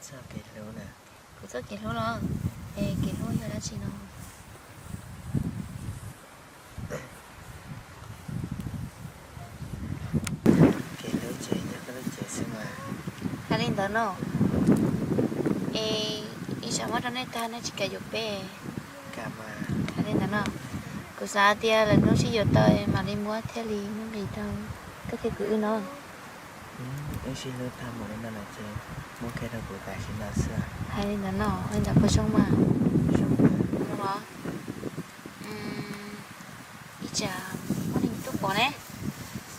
Txoj kev hlub na. Kuv txoj kev hlub los? Es kev hlub yog dab tsi no? Kev hlub ces yog koj lub cev xwb mas. Hais li ntawd no. Es ib tsam muab rau nej tag nej tsis kam yuav peb. Hais li ntawd no. Kuv xav tias lwm hnub sib yuav tau mam li muab thiaj li muaj nqis rau koj thiab kuv wb no. Wb sib hlub tag mus li no lawm ces muab kiag rau kuv tam sim no xwb. Hais li ntawd no, li ntawd puas zoo mas? Zoo los? Ib tsam muaj neeg tuaj pom ne.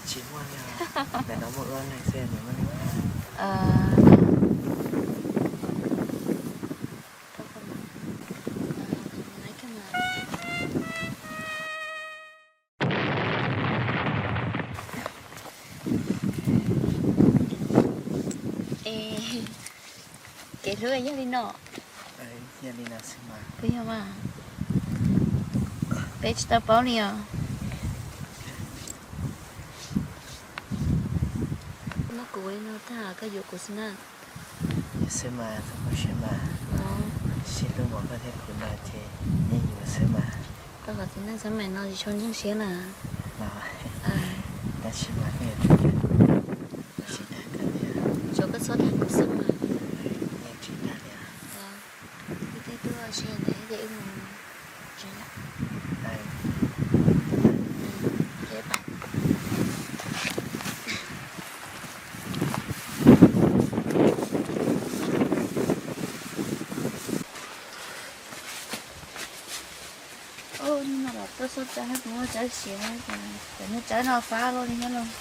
Tsis muaj li os, ntawm no muaj ua neeg xwb nws muaj neeg. Es kev hlub yog li no. Yog li no xwb mas. Puas yog mas? Peb tsis tau paub li os. Muab kuv ua li no tag koj yuav kuv xwb na. Yuav xwb mas, txhob poob siab mas. Sib hlub npaum koj thiab kuv no ces yeej yuav xwb mas. Koj qhov txiv neej xab maim no tsis tshua ntseeg siab na. Los, tab sis mas koj yuav tau, tsis dag koj li. Tsuav koj txhob dag kuv xwb mas. Yeej tsis dag li. Wb twb tuaj tsis ntev ces wb mus tsev lawm. Ub, hnub no los tuaj xauj tsawb, kuv muaj tsawb siav, cov niag tsawb no fab luaj li thiab los.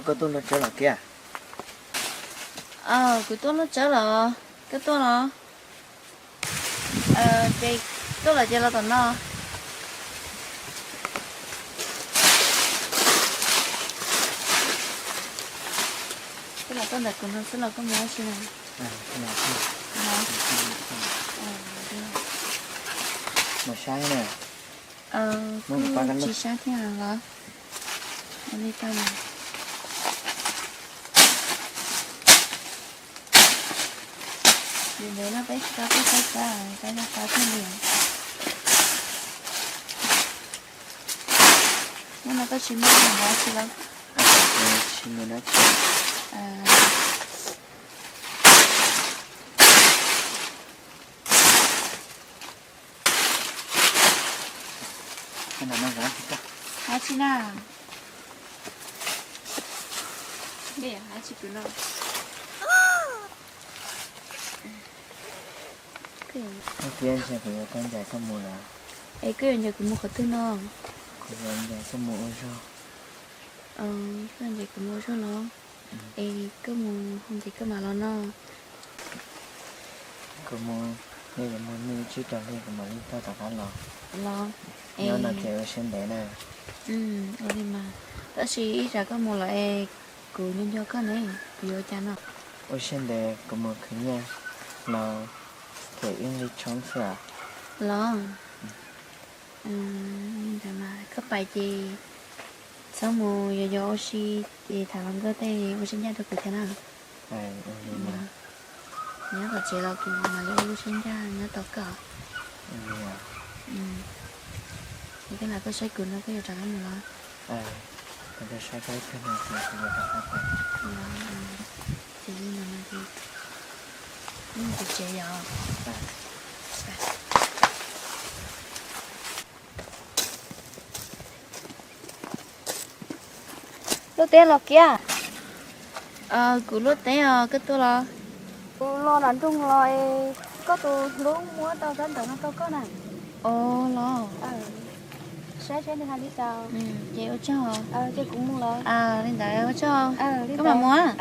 Koj tuaj luaj tsawb los kiag? Kuv tuaj luaj tsawb los? Koj tuaj los? Ces tuaj lawm ces los tom no. Koj los tuaj ntawm kuv no xwb los koj mus dab tsi na? Mus saib na. Kuj tsis saib thiab los? Li tau mas. Ntev ntev no peb tsis tau tuaj saib tsawb, koj yog tau thiaj li. Hnub no koj tsis muaj dab tsi los? Tsis muaj dab tsi. Dab tsi na? Dab tsi kwv no? Koj yuav ncaim kuv mus los? Es koj yuav ncaim kuv mus qhov twg no? Kuv yuav ncaim koj mus ua zog. Koj ncaim kuv mus ua zog los? Es koj mus ces koj mam los no. Kuv mus, yog yuav mus ib tsib rau hli kuv mam li taug rov qab los. Los, nyob no ces ua siab ntev na. Ua li mas, tab sis ib tsam koj mus lawm es kuv nco nco koj ne, kuv yuav ua cas no? Ua siab ntev, kuv mus khwv nyiaj los them ib nqi tshoob xwb os. Los, li ntawd mas koj pais ces txhob mus yos yos ua si, ces tham hluas nkauj tej ua siab ncaj rau kuv thiab na. Nyob tom tsev los kuv mam li ua lub siab ncaj nyob tos koj. Ces koj lam tuaj saib kuv no koj yuav rov qab mus los? Ces li no ces wb mus tom tsev yom. Luaj teb los kiag. Kuv luaj teb os, koj tuaj los? Kuv los nram nroog los es koj tus hlub muab tau rab ntawv no rau koj na. Os los. Saib seb nws hais li cas. Ces ua tsaug. Ces kuv mus lawm. Li ntawd ua tsaug. Koj mam mus.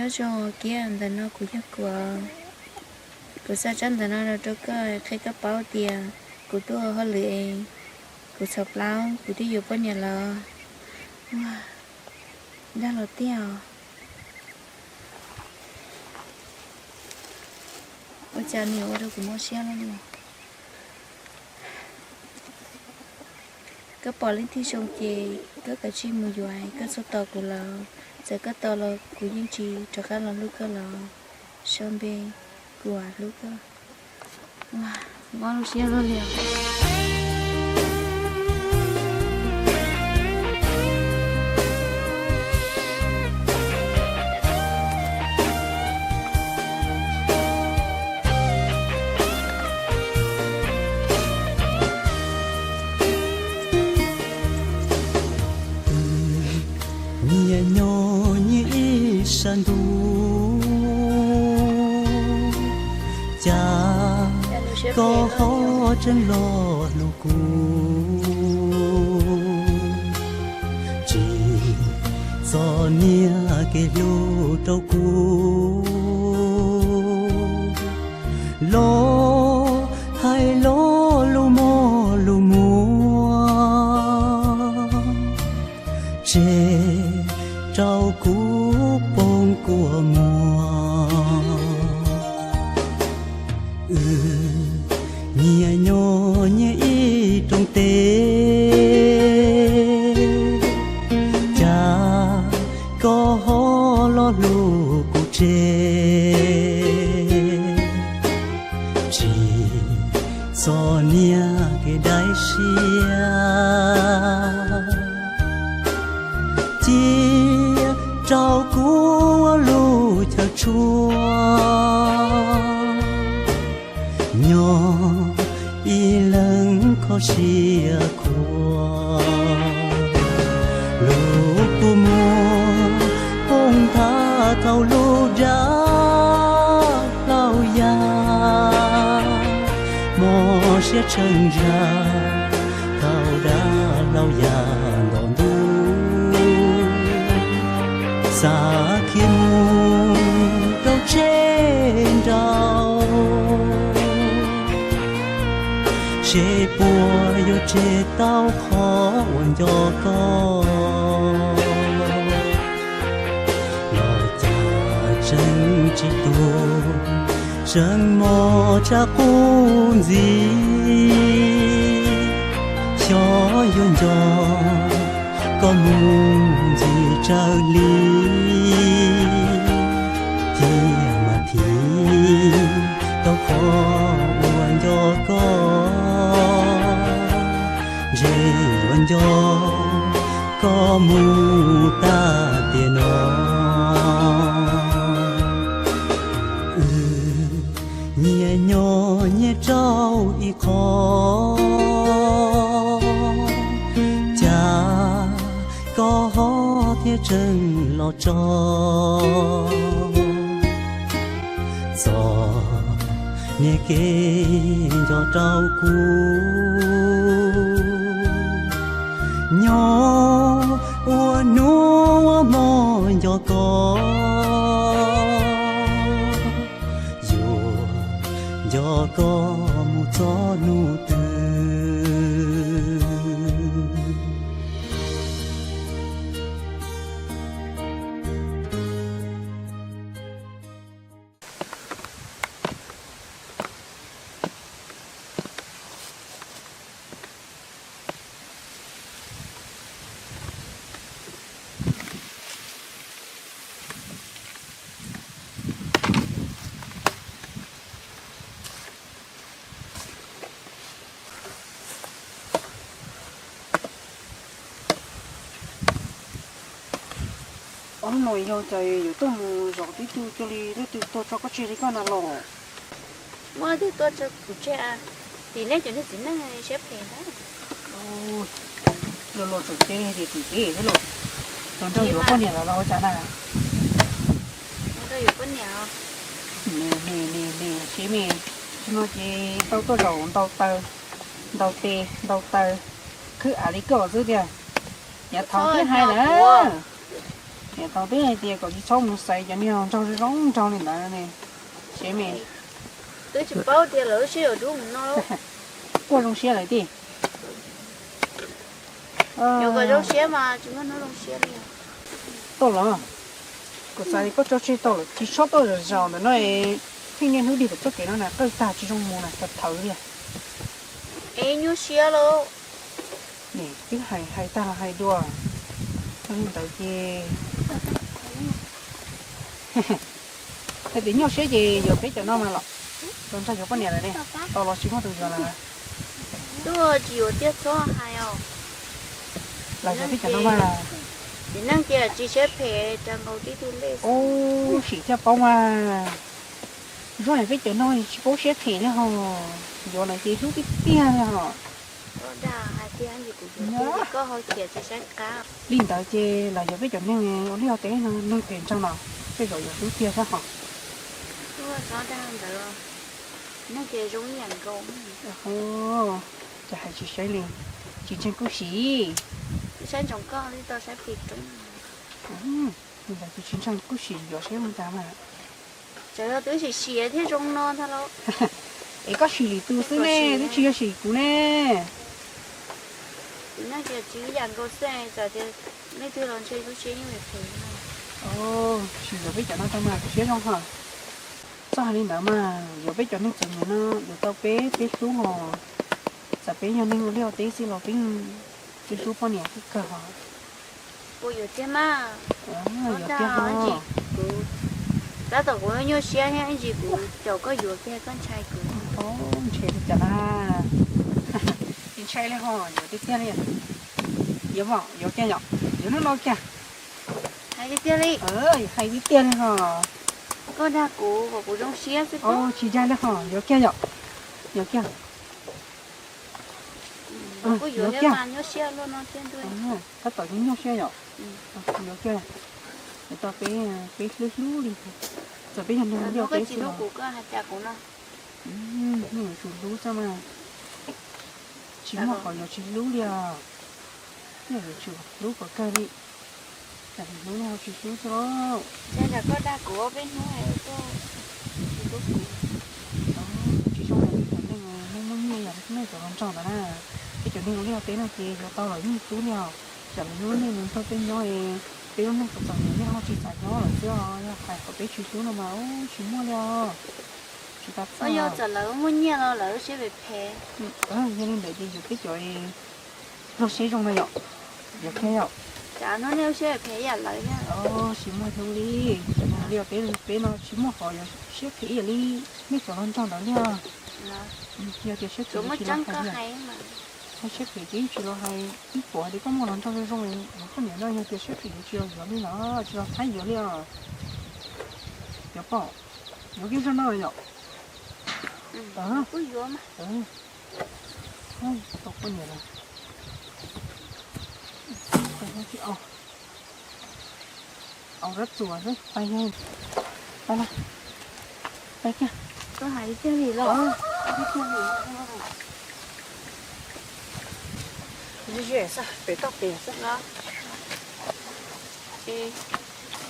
Nyob zoo kiag ntawm no kuv yog Kuam. Kuv xa tsab ntawv no los rau koj qhia koj paub tias kuv tuaj ua hauj lwm es kuv txhaum plaub, kuv twb yuav poj niam lawm. Ua, dag los tiag os. Ua cas nws ua rau kuv mob siab lawm li. Koj pom leej twg zoo ces koj kav tsij mus yuav, koj txhob tos kuv lawm. Txawm koj tos los kuv yeej tsis rov qab los hlub koj lawm. Sau npe, kuv hlub koj. Mob lub siab luaj li os. Nyias nyob nyias ib sab ntuj, cas koj ho tseem los hlub kuv. Tsis txom nyem kev hlub rau kuv, los hais lo lus mos lus muag, tseg rau kuv poob kua muag. Wb nyias nyob nyias ib rooj teb, cas koj ho los hlub kuv tseg. Tsis txom nyem kev daim siab, cia rau kuv ua lub chaw tshuab, nyob ib leeg kho siab khuav. Lub kua muag poob nthav thaum lub dag hlau ya, mob siab tshee zag thaum dag hlau ya nto ntuj. Xav khiav mus rau tsheb nraud, seb puas yuav tseg tau qhov uas nco koj. Los cas tseem tsis tuag, tseem mob tshaj qub ntxiv. Xyov yuav nco koj mus ntxiv tsawg li, thiaj mam thim tau qhov uas nco koj. Ntshe yuav nco koj mus tag tiam no. Wb nyias nyob nyias rau ib qho, cas koj ho thiaj tseem los tso. Txom nyem kev nco rau kuv, nyob ua hnub ua hmo nco koj. Yuav nco koj mus txog hnub twg. Ob hnub no yog cas yuav tuaj mus zov tib tug cuag li leej twg tuaj tso koj tseg li koj na los? Muaj leej twg tuaj tso kuv tseg, tim nej cov niag txiv neej siab phem ntag. Los los tseem teb tias tim teb thiab los. Los nrog yuav poj niam los los ua cas na? Nrog yuav poj niam. Me me me me siab me, no ces ntau tuaj zaum ntau taw, ntau tes ntau taw, khwb av li koj xwb tiag. Yav thaud thiab hais lawm. Niam tau twb hais tias kom tsis txhob mus xaiv cov niag nraug zoo zoo nraug li ntawd ne. Sev me. Twb tsis paub tias lawv lub siab yuav dub mus no. Kuj zoo siab lawm tiag. Yuav kom zoo siab mas tsis muaj hnub zoo siab li. Tau los, kuv xav tias koj tso tseg tau lawm, tsis txhob tuaj zaum zaum ntawm no, pheej niaj hnub dig pem txoj kev no na, qawj tag tsis zoo mus na, tawv thawv li. Es nyuaj siab lauj. Niam twb hais hais tag los hais dua, yog li ntawd ces hais tias nyuaj siab ces yuav peb cov no mas los, los nrog yuav poj niam lawm ne, tau los tsis muaj tus yuav lawm. Twb tsis yuav tiag txhob hais os. Los yuav peb cov no mas. Txiv neej ces tsis siab phem rau nkaus tib tug lej. Ub, sim thiaj paub mas. Zoo yam peb cov no tsis paub siab phem li hos, yuav lawm ces hlub tiag tiag li hos. Koj dag hais tiag, kuv yuav tiag ces koj ho khiav tsis saib qab. Li ntawd ces los yuav peb cov neeg ua liaj ua teb no, neeg phem nraug no, tej zaum yuav hlub tiag thiab hos. Txhob dag ntawd, neeg ces zoo ib yam nkaus. Ces hais tsis saib li, tsis ntseeg kuj sim. Saib ntsoov koj li tau saib phem roob. Li ntawd ces tsis ntseeg kuj sim yuav saib ua cas mas. Txawm yog twb sim siav thiab zoo no ntag lauj. Es koj sim lwm tus xwb ne, twb tsis yog sim kuv ne. Kuv nyob tias tsis ib yam nkaus xwb, txawm tias leej twg los ntshe lub siab yeej phem phem. Sim yuav peb cov no tau mas kuv siab zoo hos. Txhob hais li ntawd mas, yuav peb cov neeg txom nyem no yuav tau peb, peb hlub hos. Txawm peb yog neeg ua liaj ua teb xwb los peb, peb hlub poj niam kawg kawg hos. Kuv yuav tiag mas. Yuav tiag hos. Tab tom kuv nyuaj siab thiab, ib ntsis kuv caum koj yuav kiag koj ntshai kuv. Ntshe li cas na. Tsis ntshai li hos, yuav tiag tiag li. Yuav mas, yuav kiag yom, yuav hnub no kiag. Hais tiag tiag li. Hais tiag tiag li hos. Koj dag kuv kom kuv zoo siab xwb. Tsis dag li hos, yuav kiag yom. Yuav kiag. Kuv yuav kiag. Tab tom nyuaj siab yom. Yuav kiag. Yuav tau peb, peb hlub hlub li. Txawm peb yog neeg liaj teb xwb los. Nej yuav tsum hlub xwb mas. Tsis muaj qhov yuav tsis hlub li os. Nej yuav tsum hlub kom kawg li. Tsam hnub no tsis hlub xwb lauj. Tsis zoo li cov neeg, neeg muaj nyiaj yom, nej cov hluas nraug ntawd na, peb cov neeg ua liaj ua teb no ces yuav tau los yeej hlub li os. Tsam lwm hnub nej mus nrog peb nyob, peb lub neej txom txom nyem nej ho tsis xav nyob lawm xwb os. Yog hais kom peb tsis hlub no mas tsis muaj li os. Tsis tas txog. Yog txawm lawv muaj nyiaj los lawv siab phem phem. Yog li ntawd ces yuav peb cov luag siab zoo na yom. Yuav kiag yom. Cas hnub nej lub siab phem ib yam lawv thiab. Tsis muaj hnub li, cov neeg ua liaj ua teb peb no tsis muaj qhov yuav siab phem ib yam li nej cov hluas nraug ntawd li os. Yog tias siab phem yuav tsis los hais li. Txhob siab phem ces yeej tsis los hais, ib puas hais tias koj muaj hluas nraug zoo zoo, yuav poj niam no yog tias siab phem yuav tsis los yuav li los tsis los thab yuav li os. Yuav pom, yuav kiag zog no yom. Kuj yuav mas. Tau poj niam lawm. Tsis au, au rab txuas xwb, pais, pais, pais kiag. Koj hais tiag li los? Ze ze xwb, pem toj pem xwb.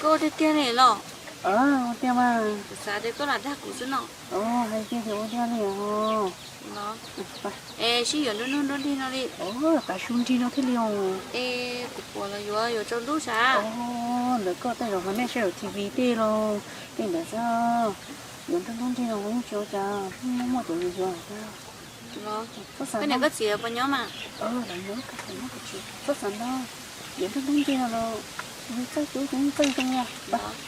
Koj tiag tiag li los? Ua tiag mas. Kuv xav tias koj lam dag kuv xwb no. Hais tiag tiag ua tiag li os. Es sib yuav nruab hnub nruab nrig no li. Tav su nrig no thiaj li os. Es kuv puas los yuav, yuav tsaus ntuj sav. Ntawd koj tej zaum ho nej saib TV tej los tej ntawd xwb. Yuav nruab hnub nrig no yeej tsis ua cas, muaj muaj cov yuav yuav. Koj niam koj txiv puas nyob mas? Txhob xav ntau, yuav nruab hnub nrig no los yus txawj cub ces yeej txawj zoo os.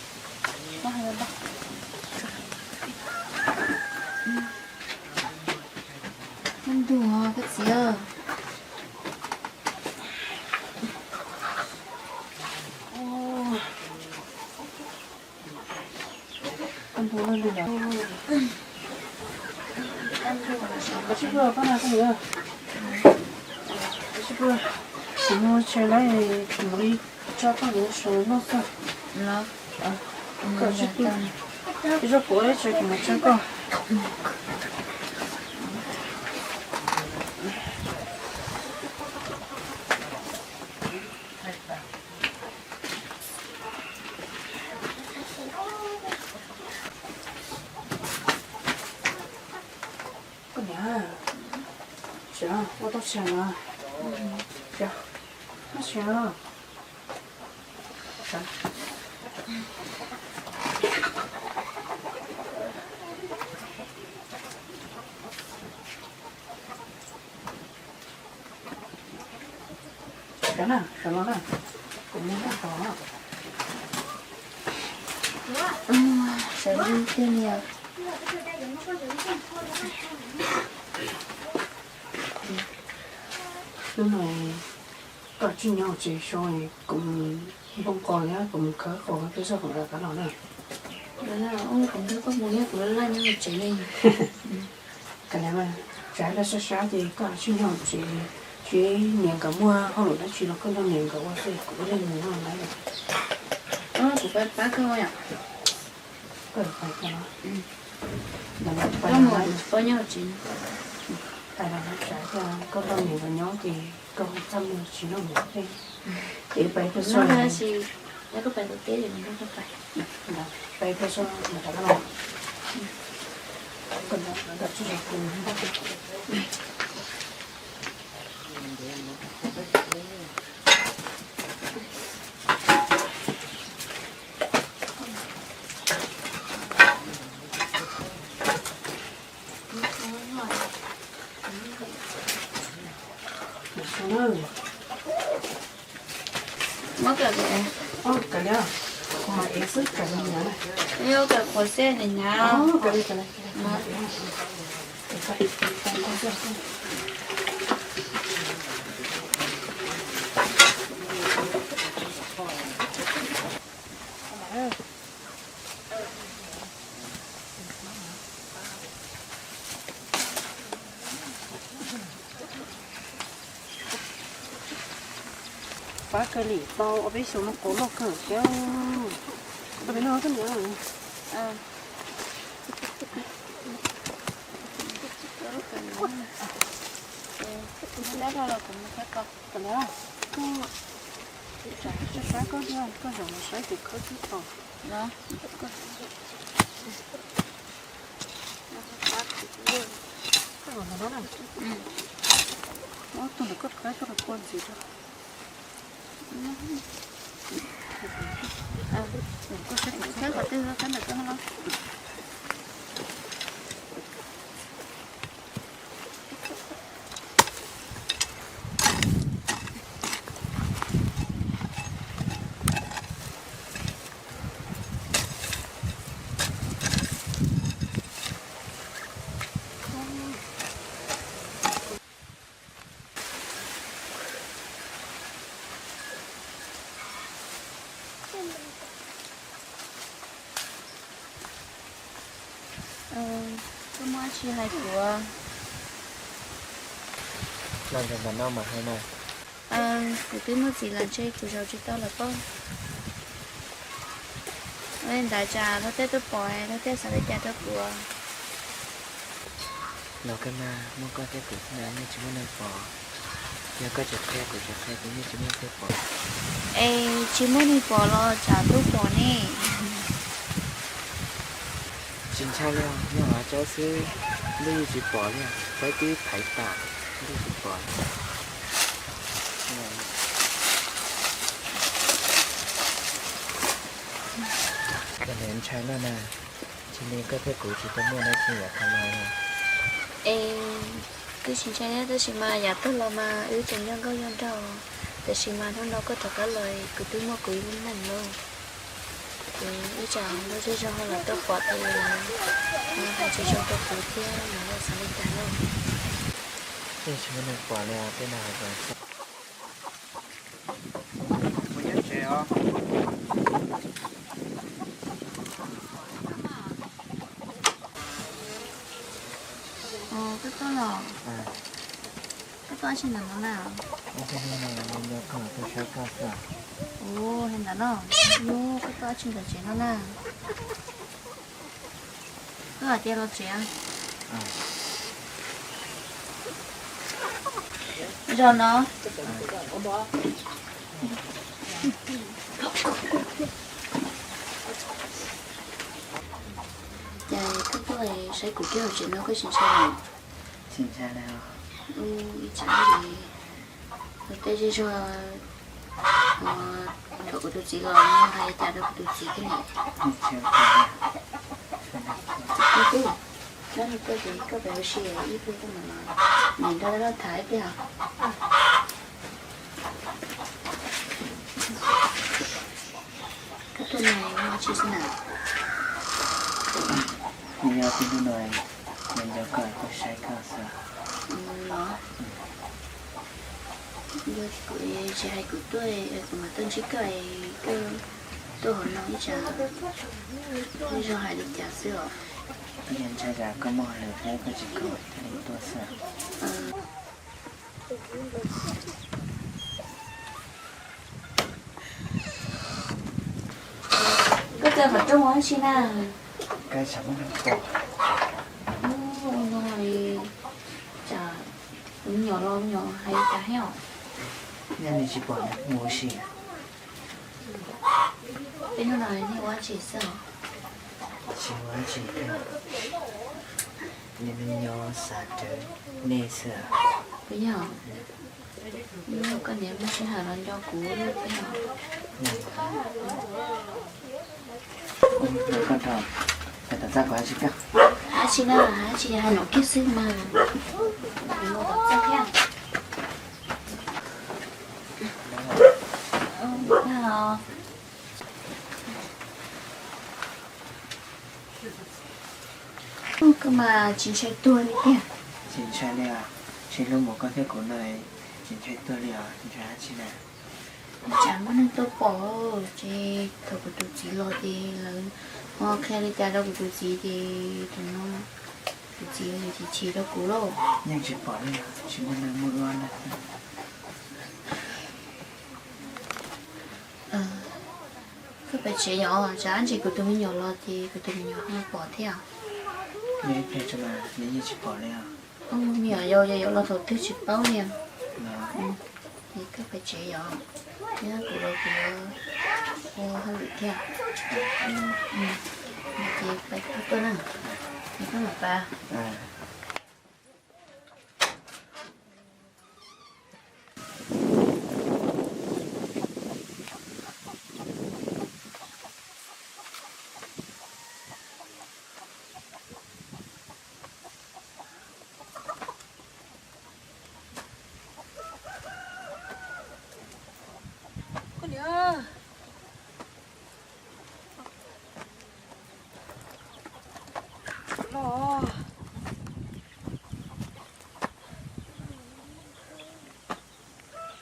Ntug koj txiv. Kuv mus tsev lawm, kuv mus ib tso koj mus sawv noj xwb. Koj sib pw, ib zaug kuv ib tsev kuv mus tsev koj. Ua tau tshais na. Ua tshais. Sawv na, sawv los na. Kuv mus noj tod. Sawv tiag tiag li os. Hnub no koj tsis nyob tsev so, kuv mus npoo qos thiab kuv mus khawb qos peb soj kom rov qab los na. Koj mus thiab kuv laj laj nyob tsev li. Kav liam, tsam ib pliag sab sab ces koj tsis nyob tsev, tsis niam nkawd muaj hauj lwm dab tsi los koj nrog niam nkawd ua xwb, kuv ib leeg mus no lawm. Kuv pab koj yom. Koj pab koj no. Koj mus, koj nyob tsev. Tais los tsam koj nrog niam nkawd nyob ces koj txaj muag tsis noj mov thiab. Ces pais tuaj so, koj pais tau teb, pais tuaj so mus rau koj los. Koj nrog tsis zov kuv. Muab kawm, kawm li, kuv mam ev xwb, kawm li nyab na. Yuav kawm qhuav xwb nim nyab. Kawm li, kawm li. Pab kawg li, tau ob peb xyoos no qauv loj kawg thiab. Koj peb noj koj niam. Koj niam, koj sab sab koj thiab, koj zaum no saib ces khawb tib tau. Muab tus ntawm koj qab koj rau kua ntxiv rau. Koj muaj dab tsi hais kuv? Los ntawm no mas hais na. Kuv twb muaj txiv lawm ntshe kuv zaum tsis tau lawm pob. Ua li ntawd tsam luag tej tuaj pom luag tej xav li cas rau kuv. Los kawg mas, muaj koj thiab kuv xwb na, yeej tsis muaj neeg pom. Yog koj tsis qhia kuv tsis qhia ces yeej tsis muaj neeg pom. Es tsis muaj neeg pom los tsam twb pom ne. Tsis ntshai li, nyob hauv tsev xwb, ntuj yeej tsis pom li, saib twb thaiv tas, ntuj tsis pom. Koj niam ntshai lawm na, tsis li koj thiab kuv tsis tau muaj dab tsi yav tag los. Es twb tsis ntshai thiab, tab sis mas yav tag los mas wb tseem nyob nkauj nyob nraug, tiam sis mas hnub no koj rov qab los kuv twb muaj kuv ib lub neej lauj. Ces ib tsam luag zej zog ho los tuaj pom ces lawv hais tsis zoo rau kuv thiab lawv xav li cas lauj. Yeej tsis muaj neeg pom li os, tej no hais tias Koj tuaj los? Koj tuaj tsis ntawm no na? Ua li ntawd no, koj tuaj tsis ntawm tsev no na? Koj hais tias los tsev. Zaum no. Ces koj tuaj saib kuv kiag hauv tsev no koj tsis ntshai los? Tsis ntshai li os. Ib tsam ces tej zej zog thaum kuv tus txiv los no hais li cas rau kuv tus txiv thiab ne? Txiv tub, koj ces koj pem ua si ib pliag koj mam los, niam nrog koj tham ib pliag. Koj tuaj no ua dab tsi xwb na? Kuv yog kuv tuaj no, nco nco koj tuaj saib koj xwb. Los, yog kuv tsis hais kuv tuaj, kuv mam tuaj ntsib koj, koj tuaj hauv no ib tsam, koj zoo hais li cas xwb os. Yog ntshai tsam koj muaj hauj lwm thiab koj tsis khoom thiaj li tuaj xwb. Koj txawm qhov rooj ua dab tsi na? Koj tsam muaj neeg pom. Ua no, tsam kuv me nyuam los me nyuam hais cas thiab os. Yog nws tsis pom nws mus ua si. Peb hnub no nej ua dab tsi xwb os? Tsis ua dab tsi thiab, niam me nyuam xav rawv nej xwb. Puas yog? Koj niam muaj sij hawm los nco kuv thiab os. Koj nrog, tom txaj kuv hais tsis koj. Hais tsis na, hais tsis, hais no kiag xwb mas. Tom txaj thiab. Koj mas tsis ntshai tuag li tiag. Tsis ntshai li os, tsis hlub mus koj thiab kuv no, tsis ntshai tuag li os, ntshai dab tsi na. Tsam muaj neeg tuaj pom, ces thaum kuv tus txiv los ces lawv ho qhia li cas rau kuv tus txiv ces thaum no kuv txiv chim chim rau kuv lauj. Yeej tsis pom li os, tsis muaj neeg muaj ua na. Koj pem tsev yom, tsam ntsis kuv tus me nyuam los ces kuv tus me nyuam ho pom thiab. Nws ib pliag tso mas nws yeej tsis pom li os. Me nyuam yaus yog yuav los thaum twg tsis paub li os. Ces koj pem tsev yom, thiab kuv los kuv yuav ua hauj lwm thiab. Ces peb tuaj na, es koj mam pab. Koj niam, los.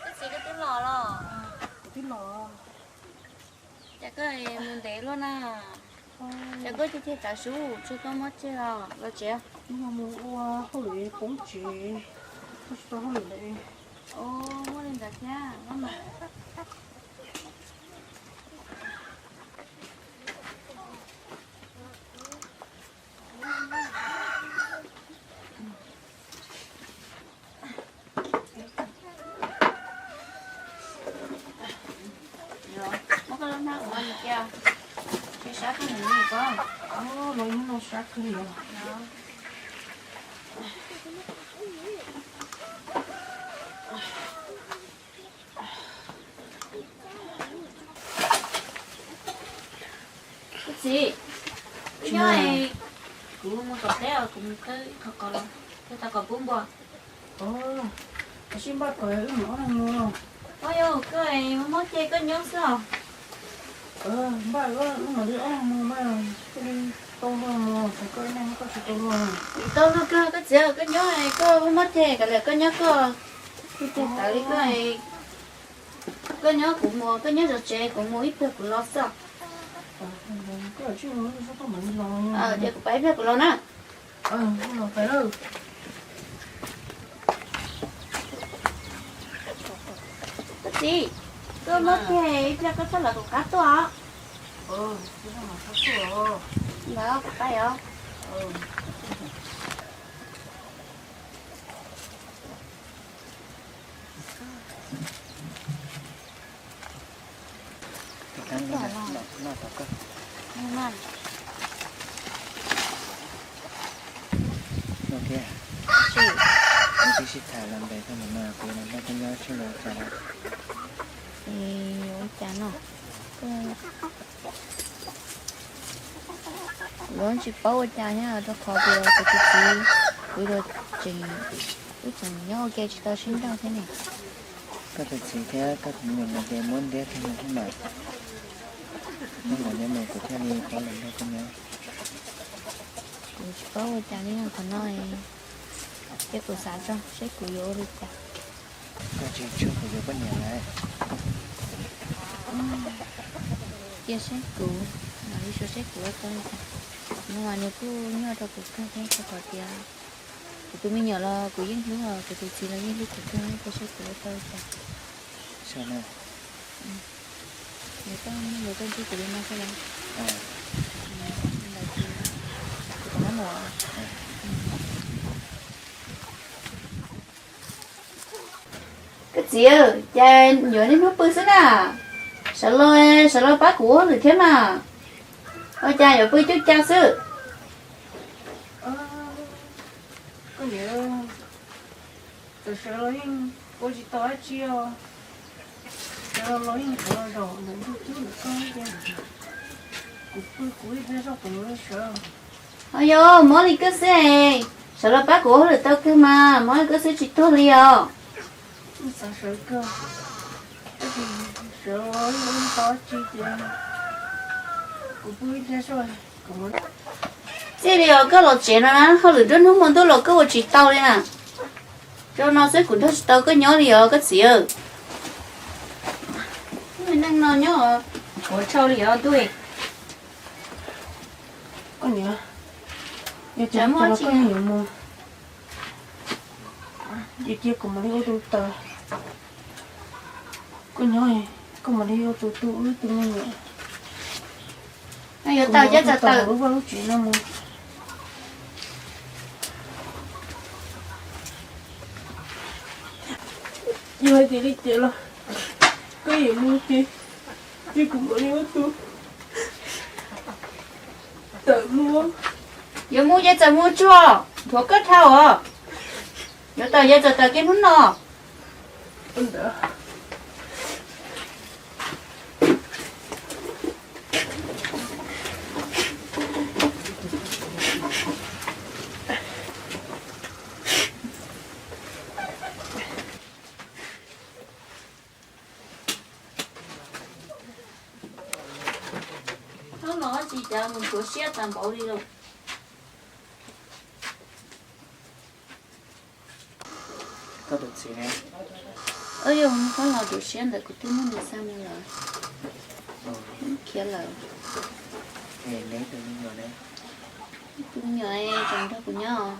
Koj txiv, koj twb los los? Kuv twb los. Cas koj mus ntev luaj na? Cas koj cia cia tav su tsis tau muab tseg los los tsev? Mus ua hauj lwm poob tsev, tsis tau hauj lwm lawm. Muaj li ntawd thiab. Muab koj lub hnab ua li cas? Tsis sab koj niam li ko. Los ib hnub no sab kawg li os. Koj txiv, kuv nyob, kuv mus tom teb os, kuv mus khawb ib qho qos los, khawb tau qos pub npua. Tab sis npaj kom wb mam ob leeg mus. Au yau, koj muab ceg koj nyob xwb os. Npaj wb mam li ob leeg mus mas thiaj li tau luag mus, koj ib leeg koj tsis tau luag. Tau luag kawg koj txiv, koj nyob koj muab ceg kom lawm koj nyob koj, kuv tus tawv li koj. Koj nyob kuv mus, koj nyob zov tsev, kuv mus ib pliag kuv los xwb. Ces kuv pais ib pliag kuv los na. Koj txiv, koj muab ceg ib pliag koj txhob lawv kuv qab tuaj. Ntawd kuv pais os. Tus kab noj tau koj. Noj thiab. Nws twb Tsis tham los ntev tag no mas kuv los nrog koj nyob seb los cas. Es yuav ua cas no? Kuv tsis paub ua cas thiab rau qhov tias kuv tus txiv, kuv tseem, wb tseem nyob ua ke tsis tau sib nrauj thiab ne. Koj tus txiv thiab koj tus me nyuam nkawd ces muab ntiab tag no thiab mas. Koj los nyob mas kuv thiaj li paub los nrog koj nyob. Kuv tsis paub ua cas li qhov no, ces kuv xav tso seb kuv yuav ua li cas. Koj tsis tshua kuv yuav poj niam lawm. Cia seb kuv, mam li suav seb kuv ua tau li cas. No mas nws kuj nyuaj rau kuv kawg thiab rau qhov tias kuv tus me nyuam los kuv yeej hlub, kuv tus txiv los yeej hlub kuv kawg, cia seb kuv ua tau li cas. Nws koj, nws koj ntsib kuv li no xwb los? Kuv mus. Koj txiv, cas yuav niaj hnub pw xwb na? Sawv los, sawv los pab kuv ua hauj lwm thiab mas. Ua cas yuav pw cuj ca xwb? Koj niam, txawm sawv los yeej ua tsis tau dab tsi os. Sawv los los yeej qhuav los zaum ntawm ntug cub ntawm koj tiag. Kuv pw kuv ib pliag zoj kuv mam li sawv. Ho yog mob li koj xwb es, sawv los pab kuv ua hauj lwm tau kawg mas, mob li koj xwb tsis tuag li os. Xav sawv kawg, tab sis sawv los yeej ua tsis tau dab tsi ces kuv pw ib pliag zoj. Txij li os koj los tsev no na, hauj lwm nruab hnub hmo ntuj los koj ua tsis tau li na. Rau no xwb kuv nrog tsis tau koj nyob li os koj txiv. Neej no nyob ua tshau li os ntuj. Koj niam, yog cas koj yuav mus, cia cia kuv mam li ua tus taws. Koj nyob, koj mam li ua tus tu wb tus me nyuam. Yuav taws ces txawm taws lub vaj lub tsev no mus. Yog hais tias li ces los koj yuav mus ces cia kuv mam li ua tus taws mus. Yuav mus ces txawm mus tsuag, nthuav koj dhau os. Yuav taws ces txawm taws kiag hnub no. Hnub no tsis cas mus ntxuav siab tas npaum li lauj. Koj tus txiv ne? Yog, nws pab los tus siab ntawm kuv twb muab nws xa mus lawm. Khiav lawm. Neb tus me nyuam ne? Tus me nyuam tseem nrog kuv nyob.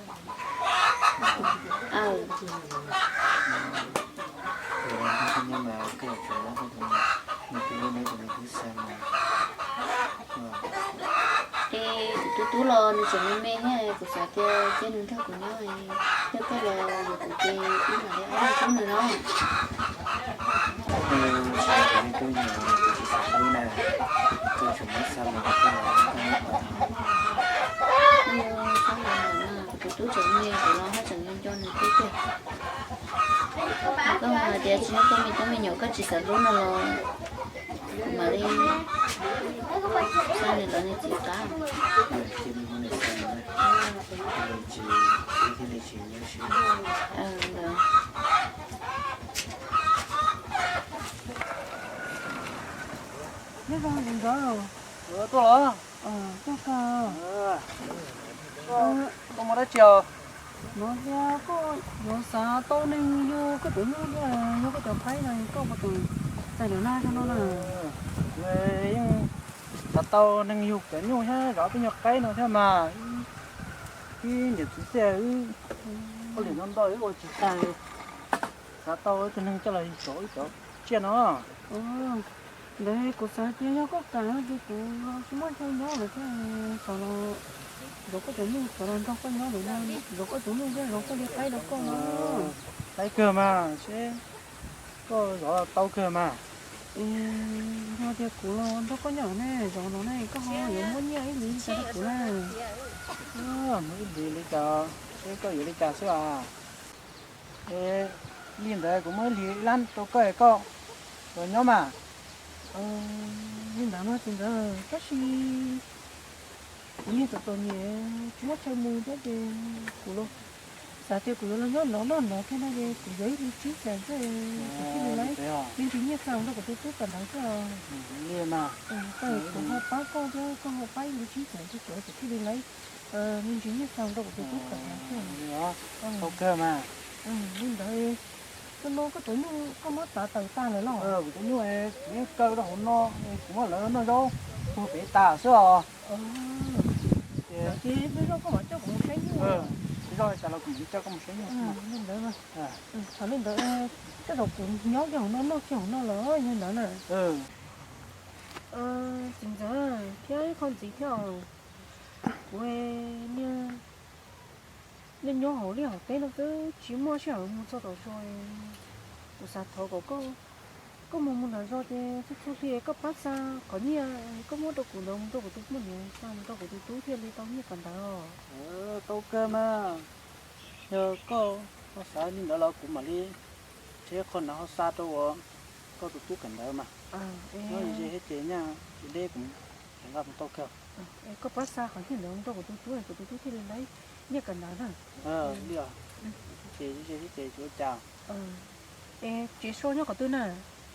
Aw, neb tus me nyuam mas koj yuav tsum muab koj tus, neb tus me tub xa mus. Es tus tub tub los nws tseem me me thiab, kuv xav tias cia nws nrog kuv nyob, yog koj los yuav kuv ces wb mam li ob leeg hlub nws no. Kuv tsis xav hlub na, koj tseem muab xa los koj los koj nyob qhov twg? Tus tub tseem me, kuv los haj tseem nco nco nws thiab tiag. Koj hais tias tsis yog koj me tub me nyuam koj tsis xav hlub no los kuv mam li xa nws lawv nws txiv qab. Nyob zoo ntxov. Tuaj los? Tuaj kawg. Koj muaj dab tsi os? No thiab koj yuav xav tau neeg yug koj cov nyuj thiab yug koj cov qaib no koj puas tseem txais lawm na zog no na? Yeej xav tau neeg yug cov nyuj thiab zov peb nyuag qaib no thiab mas. Ib niam txiv txiaj wb ua lwm no ntau wb ua tsis tag. Xav tau tus neeg coj los zov wb cov tsiaj no. Ntawd kuv xav tias yog koj kam no ces kuv tsis muaj chaw nyob lawm thiab, xav los zov koj cov nyuj, xav los nrog koj nyob lawm no, zov koj cov nyuj thiab zov koj li qaib rau koj no. Qaib kawg mas seb koj zov tau kawg mas. Yog tias kuv los nrog koj nyob ne, zov no ne koj ho yuav muab nyiaj ib hlis li cas rau kuv na? Muab ib hlis li cas, seb koj yuav li cas xwb as. Es li ntawd kuv muab ib hlis ib lab rau koj es koj los nyob mas. Li ntawd mas txiv ntxawm, tab sis kuv niag txom txom nyem tsis muaj chaw mus thiab ces kuv los xav tias kuv yuav los nyob nov noj nov thiab no ces kuv yuav ib hlis tsib caug xwb, kuv thiaj li laiv me ntsis nyiaj xa mus rau kuv tus tub kawm ntawv xwb os. Kuv ho pab koj thiab koj ho pab ib hlis tsib caug rau kuv, kuv thiaj li laiv me ntsis nyiaj xa mus rau kuv tus tub kawm ntawv xwb. Tau kawg mas. Li ntawd, koj no koj cov nyuj koj muab txav tawm tag lawm los? Kuv cov nyuj kuv yeej kaw rau hauv no, kuv muab lawv noj zaub puag pem tas xwb os. Ces zoj koj mam coj kuv mus saib nyuj. Zoj tas los kuv mam li coj koj mus saib nyuj. Li ntawd, thaum li ntawd tej zaum kuv nyob kiag hauv no noj kiag hauv no los yog ntawd na. Txiv ntxawm, thiab ib qho ntxiv thiab os, kuv niaj nyob hauv liaj hauv teb no twb tsis muaj sij hawm mus txog tom zos. Kuv xav thov kom koj, koj mus mus nram zos ces txhua txhua hli koj pab xa qhov nyiaj koj muab rau kuv ntawd mus rau kuv tus poj niam, xa mus rau kuv tus tub thiaj li tau nyiaj kawm ntawv. Tau kawg mas, yog koj ho xav li ntawd los kuv mam li nrhiav qho ntawd ho xa rau koj tus tub kawm ntawv mas. Nyob ze thiab ces nyaj deb deb kuv nqa mus tau kawg. Koj pab xa qhov nyiaj ntawd mus rau kuv tus tub, kuv tus tub thiaj li laiv nyiaj kawm ntawv na. Li os, ces ze thiab ces tsis ua cas. Es tsev so nyob qhov twg na?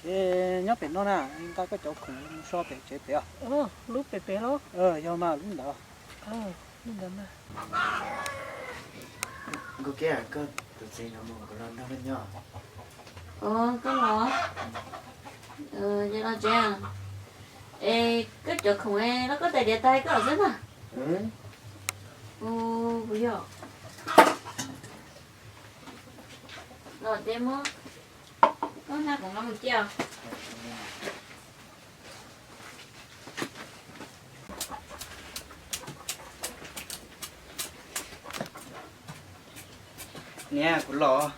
Tsev nyob pem no na, nqa koj cov khoom mus so pem tsev pem os. Lub pem pem los? Yog mas lub ntawd. Li ntawd mas. Nkauj Kiab, koj tus txiv no mus kuv los nrog nws nyob. Koj los, ces los tsev. Es koj cov khoom los koj tais diav tas koj los xwb na. Kuv yog los ces muab koj nqa khoom no mus cia. Niam, kuv los.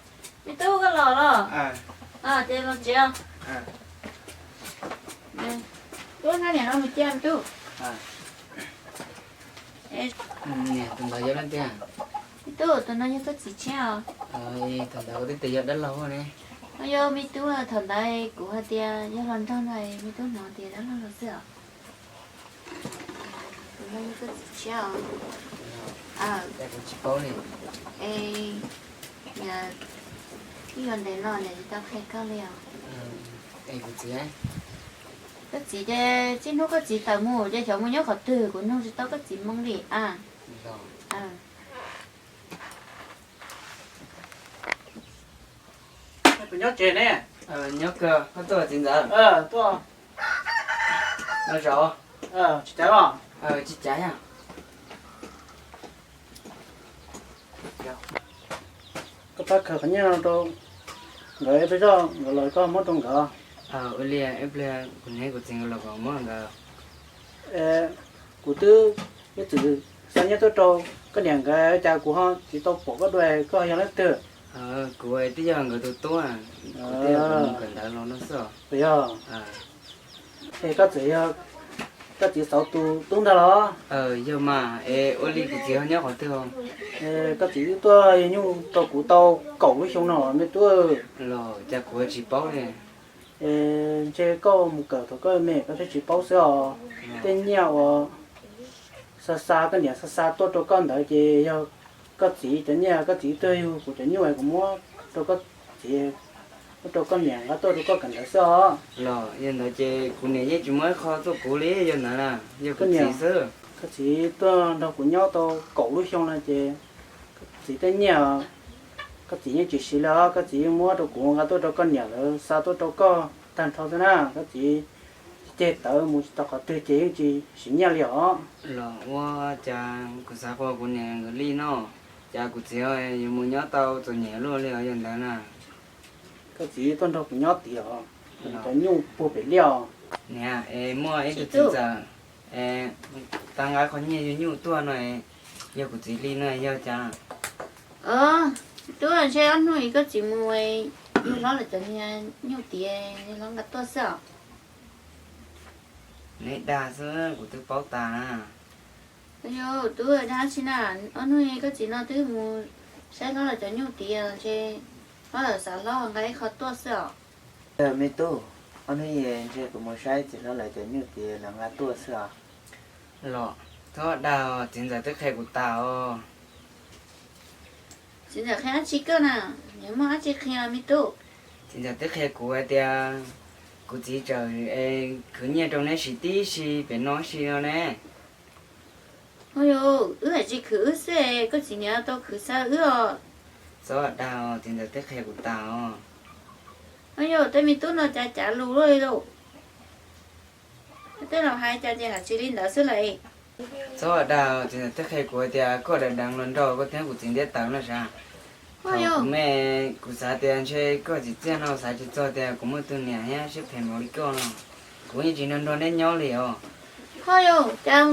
Me tub, koj los los? Ces los tsev. Tub, nqa niam no mus cia me tub. Niam, tus ntawd yog leej twg? Me tub, tus no yog koj txiv tshiab os. Thaum ntawd kuv twb tias yog dab laug ne. Yog me tub, thaum ntawd kuv hais tias yog hluas nraug no me tub hnov tias dab laug los xwb os. Tus no yog koj txiv tshiab os. Kuv tsis paub li. Es, twb yuav ntev no nws tsis tau qhia koj li os. Es kuv txiv, koj txiv ces txij hnub koj txiv tawm mus ces xyov mus nyob qhov twg, kuv nug tsis tau koj txiv moo li a. Kuv nyob tsev ne. Nyob kawg, koj tuaj txiv ntxawm? Tuaj. No zaum. Tsis cav los? Tsis cav yog. Koj pab khaws qhov nyiaj no rau nkawd ib pliag zoj, nkawd los koj muab rau nkawd. Ua li, ib pliag kuv niam kuv txiv nkawd los kuv muab nkawd. Kuv twb ib txwm xa nyiaj tuaj rau koj niam nkawd cas kuv ho tsis tau pom koj dua, koj yog leej twg? Kuv twb yog nkawd tus tub, kuv twb yog tus mus kawm ntawv los no xwb os. Puas yog? Es koj txiv yog koj txiv Xauv tus tub ntag los? Yog mas, es ua li kuv txiv ho nyob qhov twg? Koj txiv twb tuaj yug nyuj rau kuv tau kaum lub xyoo no me tub. Los cas kuv tsis paub li. Es ntshe koj mus kawm thaum koj me koj thiaj tsis paub xwb os. Tej nyiaj uas xa xa koj niam xa xa tuaj rau koj ntawd ces yog koj txiv cov nyiaj, koj txiv tuaj yug kuv cov nyuj kuv muab rau koj txiv, muab rau koj niam nqa tuaj rau koj kawm ntawv xwb os. Los yog ntawd ces kuv niam yeej tsis muab ib qho tuaj kuv li, yog ntawd na, yog kuv txiv xwb. Koj txiv tuaj nrog kuv nyob tau kaum lub xyoo no ces koj txiv tej nyiaj koj txiv yeej tsis siv li os, koj txiv yeej muab rau kuv nqa tuaj rau koj niam lawv xa tuaj rau koj tag nrho xwb na. Koj txiv ceg tawv mus tsis tau qhov twg ces yeej tsis siv nyiaj li os. Los ua cas kuv xav qhuas kuv niam nkawd li no, cas kuv txiv yuav mus nyob tau txom nyem luaj li os, yog ntawd na. Koj txiv tuaj nrog kuv nyob tid os, cov nyuj puag pem liaj os. Niam, es muaj ib tug txiv ntxawm, es tau nqa qhov nyiaj yug nyuj tuaj no, yog kuv txiv li no yog cas? Tub, ntshe ob hnub koj txiv mus yug hlob lawv cov nyuj tiav, hlob nqa tuaj xwb os. Neb dag xwb kuv twb paub tas na. Yog tub, dag tsi na, ob hnub koj txiv no twb mus saib hlob lawv cov nyuj tiav ntshe Ob tug xav hlob ho nqa ib qho tuaj xwb os. Me tub, ob hnub no ntshe kuv mus saib txiv hlob lawv cov nyuj tid lawv nqa tuaj xwb os. Los, txhob dag, txiv ntxawm twb qhia kuv tas os. Txiv ntxawm qhia dab tsi koj na? Nws muaj dab tsi qhia me tub? Txiv ntxawm twb qhia kuv hais tias kuv txiv txawm khwv nyiaj rau neb siv tib si pem no si no ne. Ua li, wb hais tsis khwv wb xwb, koj txiv niam tau khwv xa wb os. Txhob dag, txiv ntxawm twb qhia kuv tas os. Ua li, tej me tub no cas cav lus luaj li lauj. Tej laus hais cas ces hais tsis li ntawd xwb lauj. Txhob dag, txiv ntxawm twb qhia kuv tias koj deev deev los nrog koj thiab kuv txiv ntiab tawv no sav. Thaum kuv me, kuv xav tias ntshe koj txiv txiaj no xav tsis txog tias kuv muaj tus niam thiab siab phem npaum li koj no. Kuv yeej tsis nrog nrog neb nyob li os. Ho yog cas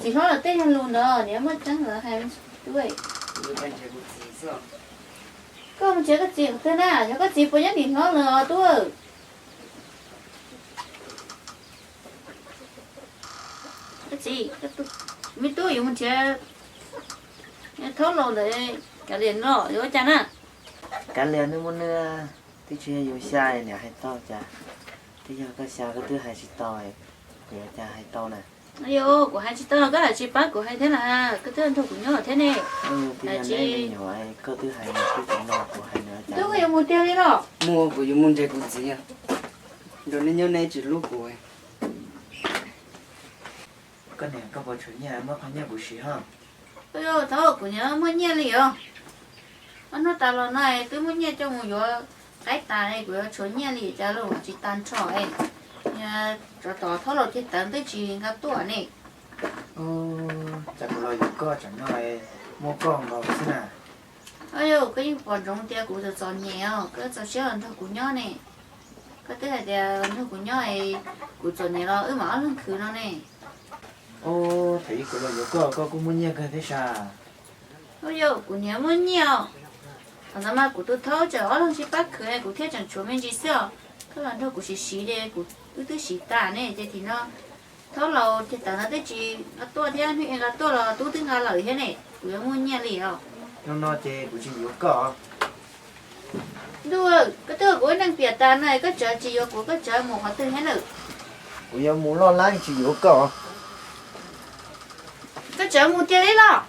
txiv hlob lawv tej yog lus ntawd, nws muaj tseeb lawv hais. Tub, koj mus nrhiav koj txiv qhov twg na, yog koj txiv puas nyob tim hlob lawm os tub? Koj txiv, me tub yuav mus nrhiav thaub laus ntawd, kav liam no yuav ua cas na? Kav liam nws mus nws, twb tsis yog yus xya niam hais tau cas. Twb yog koj xya koj twb hais tsis tau, kuv yuav cas hais tau na. Yog kuv hais tsis tau los koj hais tsis pab kuv hais thiab na, koj twb nrog kuv nyob thiab ne. Twb yog neb me nyuam, koj twb hais nws twb tsis mloog kuv hais nws cas. Twb koj yuav mus tiag li los? Muaj, kuv yuav mus nrhiav kuv txiv, nrog neb nyob neb tsis hlub kuv. Koj niam, koj puas tshuav nyiaj muab qhov nyiaj kuv siv ho? Ua li, thaub, kuv niam muaj nyiaj li os. Ob hnub tas los no twb muaj nyiaj coj mus yuav qaib tas, kuv yuav tshuav nyiaj li cas los tsis tag nrho. Tsov tom thaub laus ceg tawv twb tsis nqa tuaj ne. Cas kuv los yuav koj tsam no muaj koj nkaus xwb na. Ua li, koj yeej pom ntsoov tias kuv txom txom nyem os, koj txaus siab los nrog kuv nyob ne. Koj twb hais tias nrog kuv nyob, kuv txom nyem los wb mam ob leeg khwv no ne. Thaum ub kuv los yuav koj, koj kuj muaj nyiaj kawg thiab sas. Ua li, kuv niam muaj nyiaj os. Thaum ntawd mas kuv tus thaub tseem ob leeg sib pab khwv, kuv thiaj tseem tshuav me ntsis xwb os. Koj los nrog kuv siv siv ces kuv wb twb siv tas ne, ces tim no thaub laus ceg tawv ntawd twb tsis nqa tuaj thiab, hnub ib nqa tuaj los tub twb nqa lawm thiab ne, kuv yuav muaj nyiaj li os. Hnub no ces kuv tsis yuav koj. Ntuj, koj twb ua kuv ua neej piam tas no, koj tseem tsis yuav kuv, koj tseem mus qhov twg thiab na? Kuv yuav mus loj lab tsis yuav koj. Koj tseem mus tiag li los?